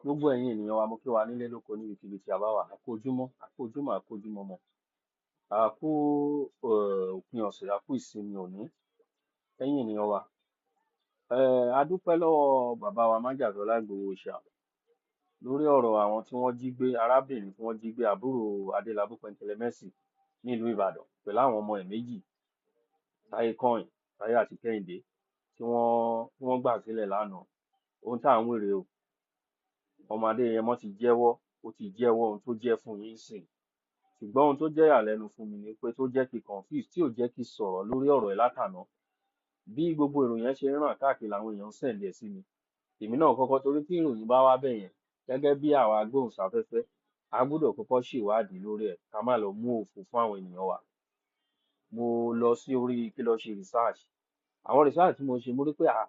Gbogbo ẹ̀yin ènìyàn wa, mo kí wa nílé lóko níbikíbi tí a bá wà. A kú ojúmọ́, a kú ojúmọ́, a kú ojúmọmọ, a kú òpin ọ̀sẹ̀, a kú ìsinmi òní. Ẹ̀yin ènìyàn wa, a dúpẹ́ lọ́wọ́ bàbá wa Májàsọ́lá Ìgbòho Òòṣà lórí ọ̀rọ̀ àwọn tí wọ́n jí gbé, arábìnrin tí wọ́n jí gbé, àbúrò Adélabú Pẹ̀ntẹlẹmẹ́sì nílùú Ìbàdàn pẹ̀lú àwọn ọmọ ẹ̀ méjì, Táyé Kọ́ìn, Táyé àti Kẹ́hìndé, tí wọ́n gbà sílẹ̀ lánàá. Ohun tá à ń wí rèé o. Ọmọ Adéyẹmọ ti jẹ́wọ́, ó ti jẹ́wọ́ ohun tó jẹ́ fún yín sìn. Ṣùgbọ́n ohun tó jẹ́ ìyàlẹ́nu fún mi ni pé tó jẹ́ kí confuse, tí ò jẹ́ kí sọ̀rọ̀ lórí ọ̀rọ̀ ẹ̀ látàná, bí gbogbo ìròyìn yẹn ṣe ń ràn káàkiri làwọn èèyàn ń send ẹ̀ sí mi. Èmi náà kọ́kọ́, torí tí ìròyìn bá wá bẹ́ẹ̀ yẹn, gẹ́gẹ́ bí àwa agbóhùnsáfẹ́fẹ́, a gbọ́dọ̀ kọ́kọ́ ṣèwádìí lórí ẹ̀ ká má lọ mú òfo fún àwọn ènìyàn wa. Mo lọ sí orí kí lọ ṣe research. Àwọn research tí mo ṣe, mo rí pé, ah,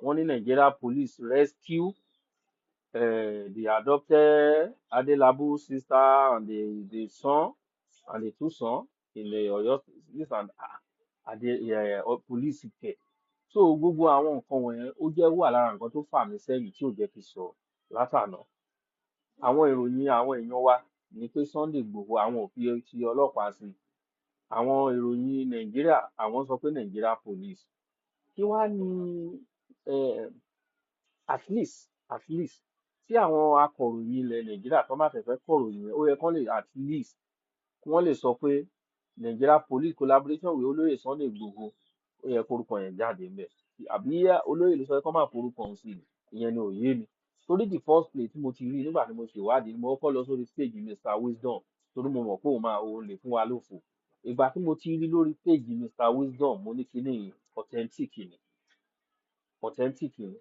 wọ́n ní Nigeria police rescue the adopted Adelabu sister and the son and the two son in the Oyo this and, ah, ade police kẹ̀. So gbogbo àwọn nǹkan wọ̀nyẹn, ó jẹ́ wà lára nǹkan tó fà mí sẹ́yìn tí ò jẹ́ kí n sọ̀rọ̀ látàná. Àwọn ìròyìn àwọn èèyàn wa ní pé Sunday Igboho, àwọn ò fi ti ọlọ́pàá sí. Àwọn ìròyìn Nàìjíríà, àwọn sọ pé Nigeria police. Kí wá ní at least tí àwọn akọ̀ròyìn ilẹ̀ Nàìjíríà tó bá fẹ́ fẹ́ kọ̀ròyìn yẹn, ó yẹ kán lè at least kí wọ́n lè sọ pé Nigeria police collaboration with olóyè Sunday Igboho. Ó yẹ kórúkọ yẹn jáde ńbẹ̀, àbí olóyè ló sọ pé kán má forúkọ òun sí i? Ìyẹn ni ò yé mi, torí the first place tí mo ti rí nígbà tí mo ṣèwádìí, mo kọ́kọ́ lọ sórí page Mr Wisdom, torí mo mọ̀ pé òun máa òun lè fún wa lófo. Ìgbà tí mo ti rí lórí page Mr Wisdom, mo ní kíní yìí authentic ni, authentic ni,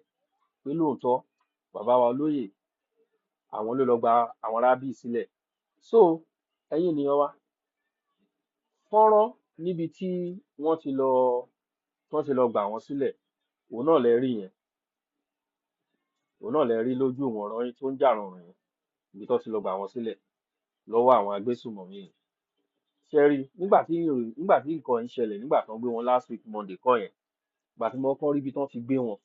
pé lóòótọ́ bàbá wa olóyè, àwọn ló lọ gba àwọn arábí sílẹ̀. So ẹ̀yin ènìyàn wa, fọ́nrán níbi tí wọ́n ti lọ gbà wọ́n sílẹ̀, òun náà lẹ rí yẹn, òun náà lẹ rí lójú ìwòran yín tó ń jà rànràn yẹn, ibi tó ti lọ gbà wọ́n sílẹ̀ lọ́wọ́ àwọn agbésùnmọ̀mí yìí. Ṣe rí nígbà tí nǹkan yìí ṣẹlẹ̀, nígbà tó ń gbé wọn last week Monday kọ́ yẹn, ìgbà tí mo kọ́kọ́ rí ibi tán ti gbé wọn,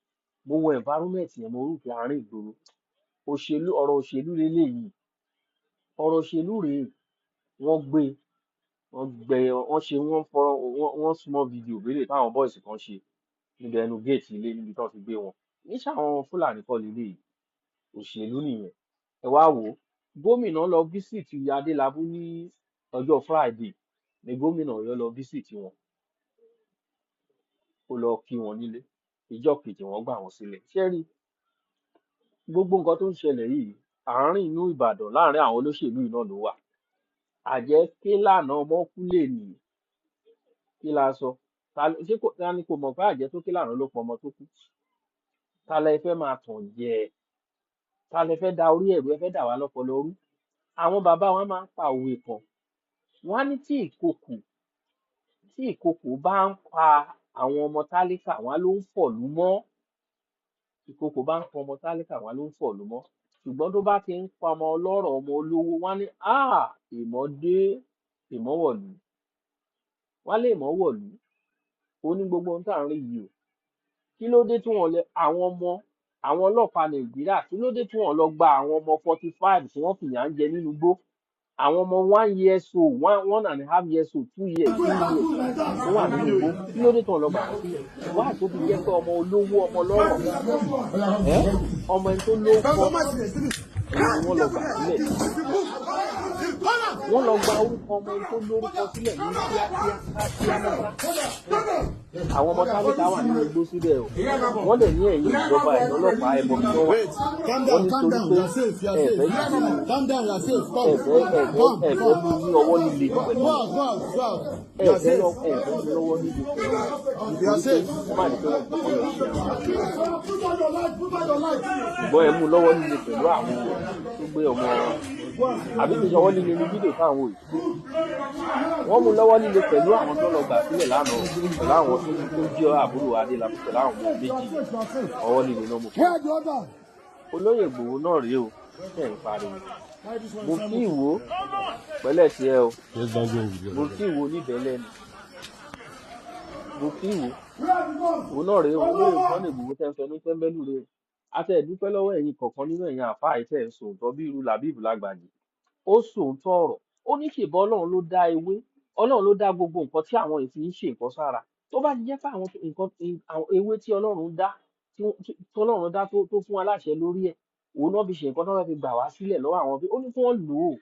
mo wo environment yẹn, mo rò pé àárín ìgboro òṣèlú, ọ̀rọ̀ òṣèlú leléyìí, ọ̀rọ̀ òṣèlú rèé. Wọ́n gbé, wọ́n gbé, wọ́n ṣe, wọ́n fọ́nrán, wọ́n small video béèrè táwọn boys kan ṣe níbi ẹnu géètì ilé níbi tán ti gbé wọn. Kì í ṣàwọn Fúlàní kọ́ leléyìí, òṣèlú nìyẹn. Ẹ wá wò ó, gómìnà lọ visit Adélábù ní ọjọ́ Friday ní gómìnà Ọ̀yọ́ lọ visit wọn, ó lọ kí wọn nílé. Ìjọ́ kejì, wọ́n gbà wọ́n sílẹ̀. Ṣé rí gbogbo nǹkan tó ń ṣẹlẹ̀ yìí, àárín inú Ìbàdàn, láàrin àwọn olóṣèlú yìí náà ló wà. Àjẹ́ ké lánàá, ọmọ kú lè ní kí la sọ? Ṣé kò ta ni kò mọ̀ pé àjẹ́ tó ké lánàá ló pọ̀ ọmọ tó kú? Ta lẹ fẹ́ máa tàn jẹ? Ta lẹ fẹ́ da orí ẹ̀rú? Ẹ fẹ́ dà wá lọ́pọlọ rú. Àwọn bàbá wa máa ń pa òwe kan, wọ́n á ní tí ìkokò bá ń pa àwọn ọmọ tálíkà, wọ́n á ló ń fọ̀lú mọ́. Ìkokò bá ń pa ọmọ tálíkà, wọ́n á ló ń fọ̀lú mọ́. Ṣùgbọ́n tó bá ti ń pa ọmọ ọlọ́rọ̀, ọmọ olówó, wọ́n á ní, "Ah, èèmọ̀ dé, èèmọ̀ wọ̀lú." Wọ́n á lè mọ̀ wọ̀lú. Ó ní gbogbo ohun tá à ń rí yìí o. Kí ló dé tí wọ́n lè àwọn ọmọ àwọn ọlọ́pàá Nàìjíríà, kí ló dé tí wọ́n lọ gba àwọn ọmọ 45 tí wọ́n fìyà ń jẹ nínú igbó, àwọn ọmọ 1 years old, one and a half years old, 2 years, 3 years tó wà nínú igbó? Kí ló dé tí wọ́n lọ gbà wọ́n sílẹ̀? Wáyé tó fi jẹ́ pé ọmọ olówó, ọmọ ọlọ́rọ̀, ẹ́ ọmọ ẹni tó lówó òun ni wọ́n lọ gbà sílẹ̀? Wọ́n lọ gba orúkọ ọmọ ẹni tó lórúkọ sílẹ̀ ní kíákíá kíákíá mọ́ta. Àwọn ọmọ tálíkà wà nínú igbó síbẹ̀ o. Wọ́n dẹ̀ ní ẹ̀yìn ìjọba, ẹ̀yìn ọlọ́pàá, ẹ̀mọ̀ bí wọ́n wà. Wọ́n nítorí pé ẹ̀fẹ́ ẹ̀fẹ́ ẹ̀fẹ́ mú ní ọwọ́ líle pẹ̀lú ẹ̀fẹ́ lọ, ẹ̀fẹ́ mú lọ́wọ́ líle pẹ̀lú, nítorí pé wọ́n má ní pé wọ́n kọ́kọ́ lọ sí àwọn, ṣùgbọ́n ẹ mú lọ́wọ́ líle pẹ̀lú àwọn tó gbé ọmọ, àbí kì í ṣọwọ́ líle ní fídíò táwọn wò yìí. Wọ́n mú lọ́wọ́ líle pẹ̀lú àwọn tó lọ gbà sílẹ̀ lánàá, pẹ̀lú àwọn tó jẹ́ àbúrò Adélabú, pẹ̀lú àwọn ọmọ méjì. Ọwọ́ líle náà mú fún olóyè Ìgbòho náà rèé o. Ṣe ń pariwo mo kí ìwò pẹ̀lẹ́ tiẹ̀ o, mo kí ìwò níbẹ̀ lẹ́nu, mo kí ìwò. Òun náà rèé o, olóyè Sunday Ìgbòho tẹ́ ń fẹnu tẹ́ńbẹ́lú rèé o. Àti ẹ̀dúpẹ́ lọ́wọ́ ẹ̀yin kọ̀ọ̀kan nínú ẹ̀yin àfáà yìí tẹ̀ ń sòótọ́ bí irú Labib Lágbàjì. Ó sòótọ́ ọ̀rọ̀. Ó ní ṣèbọ́ Ọlọ́run ló dá ewé, Ọlọ́run ló dá gbogbo nǹkan tí àwọn èèyàn fi ń ṣe nǹkan sára. Tó bá ti jẹ́ pé àwọn nǹkan, àwọn ewé tí Ọlọ́run dá, tí Ọlọ́run dá tó fún wa láṣẹ lórí ẹ̀, òun náà fi ṣe nǹkan tó fẹ́ fi gbà wá sílẹ̀ lọ́wọ́ àwọn bí ó ní kí wọ́n lò ó.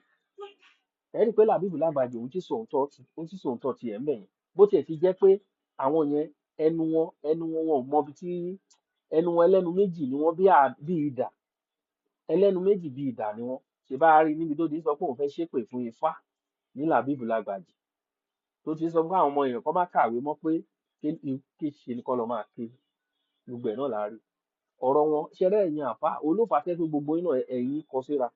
Ẹ rí i pé Labib Lágbàjì òun ti sòótọ́, ó ti sòótọ́ tiẹ̀ ń bẹ̀ yẹn. Bó tiẹ̀ ti jẹ́ pé àwọn yẹn ẹnu wọn wọn ò mọ ibi tí ẹnu wọn, ẹlẹ́nu méjì ni wọ́n bí idà, ẹlẹ́nu méjì bí idà ni wọ́n. Ṣe bá a rí níbi tó ti sọ pé òun fẹ́ ṣépè fún Ifá ní Labib Lágbàjì, tó ti sọ fún àwọn ọmọ èèyàn kó má kàwé mọ́ pé kí ṣe ni kó lọ máa ké. Gbogbo ẹ̀ náà la rí ọ̀rọ̀ wọn. Ṣẹlẹ̀ ẹ̀yin àfa olófà tẹ́ pé gbogbo yín náà ẹ̀yin kọ síra,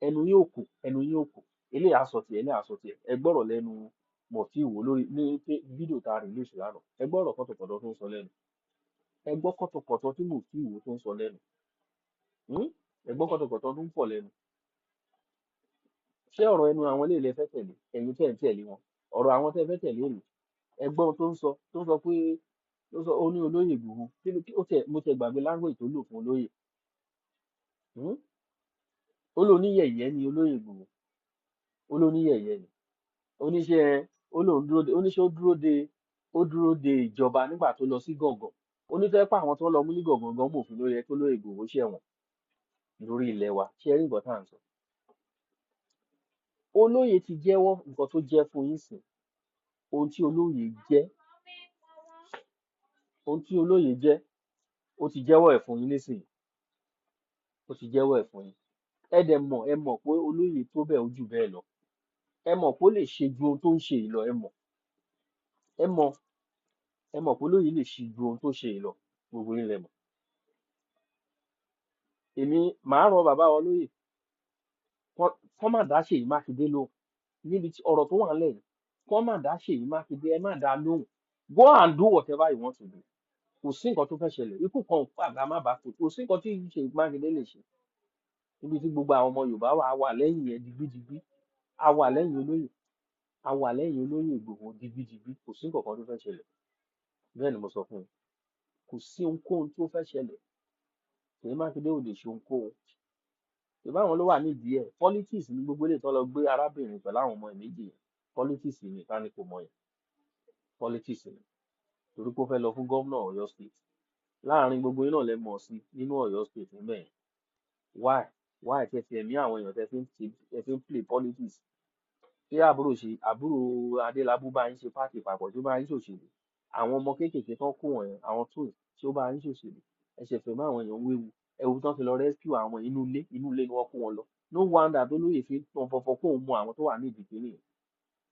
ẹnu yín ò kù, ẹnu yín ò kù. Eléyà sọ tiẹ̀, eléyà sọ tiẹ̀. Ẹ gbọ́rọ̀ lẹ́nu Mọ̀fí wò lórí ní fídíò tá a release lánàá. Ẹ gbọ́rọ̀ kọ́tọ̀kọ̀tọ̀ tó ń sọ lẹ́nu. Ẹ gbọ́ kọ́tọ̀kọ̀tọ̀ tí Mọ̀fí wò tó ń sọ lẹ́nu. Ẹ gbọ́ kọ́tọ̀kọ̀tọ̀ tó ń fọ̀ lẹ́nu. Ṣé ọ̀rọ̀ ẹnu àwọn eléyìí lẹ fẹ́ tẹ̀lé? Ẹ̀yin tẹ́ ń tẹ̀lé wọn, ọ̀rọ̀ àwọn tẹ́ fẹ́ tẹ̀lé rèé. Ẹ gbọ́ ohun tó ń sọ, tó ń sọ pé ó sọ ó ní olóyè Ìgbòho. Kí ló ó tiẹ̀, mo tiẹ̀ gbàgbé language tó lò fún olóyè. Ó ló ní yẹ̀yẹ́ ni olóyè Ìgbòho. Ó ló ní yẹ̀yẹ́ ni. Oníṣẹ́ ó lóun dúró de, oníṣẹ́ ó dúró de ìjọba nígbà tó lọ sí Gàngàn. Ó ní tó jẹ́ pé àwọn tó lọ mú ní Gàngàn gan mòfin ló yẹ kó lóyè Ìgbòho ṣẹ̀wọ̀n lórí ilẹ̀ wa. Ṣé ẹ rí nǹkan tá à ń sọ? Olóyè ti jẹ́wọ́ nǹkan tó jẹ́ fún yín sìn. Ohun tí olóyè jẹ́, ohun tí olóyè jẹ́, ó ti jẹ́wọ́ ẹ̀ fún yín nísìnyí. Ó ti jẹ́wọ́ ẹ̀ fún yín. Ẹ dẹ̀ mọ̀, ẹ mọ̀ pé olóyè tó bẹ́ẹ̀ ó jù bẹ́ẹ̀ lọ. Ẹ mọ̀ pé ó lè ṣe ju ohun tó ń ṣe yìí lọ. Ẹ mọ̀, ẹ mọ̀, ẹ mọ̀ pé olóyè lè ṣe ju ohun tó ṣe yìí lọ. Gbogbo yín lẹ mọ̀. Èmi màá rọ bàbá wa olóyè kán má dá Ṣèyí Mákindé lóhùn níbi tí ọ̀rọ̀ tó wà nílẹ̀ yìí. Kán má dá Ṣèyí Mákindé, ẹ má dá lóhùn. Go and do whatever you want to do. Kò sí nǹkan tó fẹ́ ṣẹlẹ̀. Ikú kan ò pàgà má bàa kú. Kò sí nǹkan tí Ṣèyí Mákindé lè ṣe níbi tí gbogbo àwọn ọmọ Yorùbá wà lẹ́yìn ẹ̀ digbídigbí. A wà lẹ́yìn olóyè, a wà lẹ́yìn olóyè Ìgbòho digbídigbí. Kò sí nǹkan kan tó fẹ́ ṣẹlẹ̀. Bẹ́ẹ̀ ni mo sọ fún yín. Kò sí ohunkóhun tó fẹ́ ṣẹlẹ̀. Ṣèyí Mákindé ò lè ṣe ohunkóhun. Ìbá àwọn ló wà nídìí ẹ̀. Politics ní gbogbo eléyìí tó lọ gbé arábìnrin pẹ̀lú àwọn ọmọ ẹ̀ méjì yẹn. Politics ni, ta ni kò mọ̀ yẹn? Politics ni, torí pé ó fẹ́ lọ fún gómìnà Ọ̀yọ́ State. Láàrin gbogbo yín náà lẹ mọ̀ sí nínú Ọ̀yọ́ State níbẹ̀ yẹn. Why tẹ́ fi ẹ̀mí àwọn èèyàn tẹ́ fi ń play politics? Ṣé àbúrò ṣe àbúrò Adélábù bá yín ṣe party papọ̀ tó bá yín ṣòṣèlú? Àwọn ọmọ kéékèèké tán kó wọ̀nyẹn, àwọn twins, ṣé ó bá yín ṣòṣèlú? Ẹ ṣẹ̀fẹ̀ mọ́ àwọn èèyàn wéwu. Ẹ wo tán fi lọ rescue àwọn inú ilé, inú ilé ni wọ́n kó wọn lọ. No wonder tó lóye fi tán fọfọ kóun mọ àwọn tó wà nídìí kínní yẹn.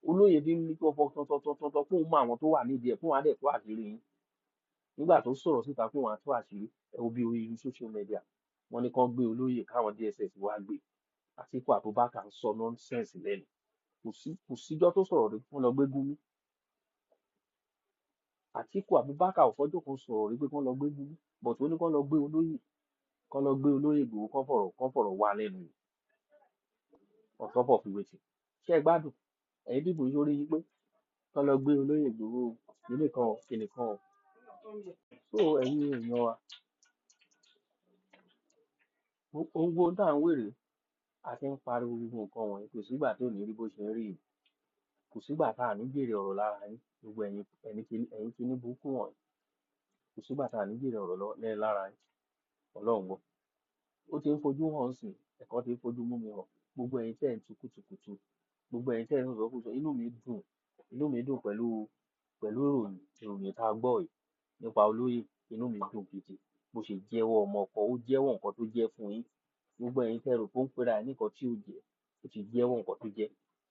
Olóyè fi ń ní kó fọ tọ̀tọ̀tọ̀tọ̀ kóun mọ àwọn tó wà nídìí ẹ̀, kóun á dẹ̀ tú àṣírí yín. Nígbà tó sọ̀rọ̀ síta kóun á tú àṣírí, ẹ wo bí orí social media wọ́n ní kán gbé olóyè, káwọn DSS wá gbé. Àtíkù Abubakar ń sọ nonsense lẹ́nu. Kò síjọ́ tó sọ̀rọ̀ rí wọ́n lọ gbé Gumi. Àtíkù Abubakar ò fọjọ́ kan sọ̀rọ̀ rí pé kán lọ gbé Gumi, but ó ní kán lọ gbé olóyè, kán lọ gbé olóyè Ìgbòho, kán fọ̀rọ̀ wá lẹ́nu wò on top of wetin. Ṣé ẹ gbádùn ẹ̀yin bíbù yìí sórí yín pé kán lọ gbé olóyè Ìgbòho kíní kan kíní kan o? So ẹ̀yin èèyàn wa, ohun gbogbo tá à ń wèrè a ti ń pariwo gbogbo nǹkan wọ̀nyí, kò sígbà tó ní rí bó ṣe ń rí yìí. Kò sígbà tá à ní jèrè ọ̀rọ̀ lára yín. Gbogbo ẹ̀yin kíní burúkú wọ̀nyí, kò sígbà tá à ní jèrè ọ̀rọ̀ lára yín. Ọlọ́run gbọ́, ó ti ń fojú hàn sí, ẹ̀kọ́ ti ń fojú mú mi hàn. Gbogbo ẹ̀yin tẹ́ ẹ̀ ń tu kùtùkùtù, gbogbo ẹ̀yin tẹ́ ẹ̀ ń sọ̀sọkúsọ, inú mi dùn, inú mi dùn pẹ̀lú ìròyìn tá a gbọ́ yìí nípa olóyè. Inú mi dùn gidi bó ṣe jẹ́wọ́ ọmọ ọkọ, ó jẹ́wọ́ nǹkan tó jẹ́ fún yín. Gbogbo ẹ̀yin tẹ́ rò pé ó ń pera ẹ̀ ní nǹkan tí ò jẹ́, ó ti jẹ́wọ́ nǹkan tó jẹ́,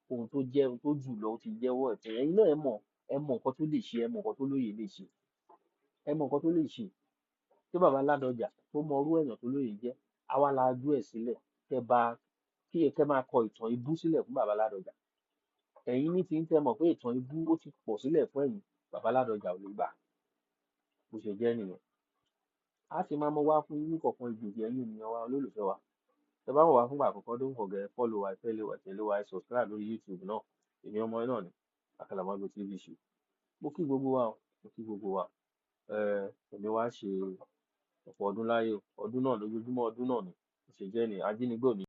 ohun tó jẹ́, ohun tó jù lọ, ó ti jẹ́wọ́ ẹ̀ fún yín. Ẹ̀yin náà ẹ mọ̀, ẹ mọ̀ nǹkan tó lè ṣe, ẹ mọ̀ nǹkan tó lóye lè ṣe, ẹ mọ̀ nǹkan tó lè ṣe. Tí bàbá Ládọjà tó mọ irú èèyàn tó lóye jẹ́, àwa la jú ẹ̀ sílẹ̀ kẹ́ bá kí ẹ kẹ́ máa kọ ìtàn ibú sílẹ̀ fún bàbá Ládọjà. Ẹ̀yin ní ti ń tẹ́ mọ̀ pé ìtàn ibú ó ti pọ̀ sílẹ̀ fún ẹ̀yin. Bàbá Ládọjà ò lè gbà. Bó ṣe jẹ́ nìyẹn. A ti máa mọ wá fún yín ní kọ̀ọ̀kan ìgbèjì. Ẹ̀yin ènìyàn wa, olólùfẹ́ wa, tẹ́ bá wò wá fúngbà àkọ́kọ́, don't forget follow wa, tẹ̀lé wa, tẹ̀lé wa, subscribe lórí YouTube náà. Èmi ọmọ yín náà ni Àkàlàmọ́gbò TV show. Mo kí gbogbo wa o, mo kí gbogbo wa. Ẹ̀mí wa ṣe. Ọ̀pọ̀ ọdún láyé o. Ọdún náà lójoojúmọ́, ọdún náà ni. Bó ṣe jẹ́ nìyẹn, ajínigbé ò ní.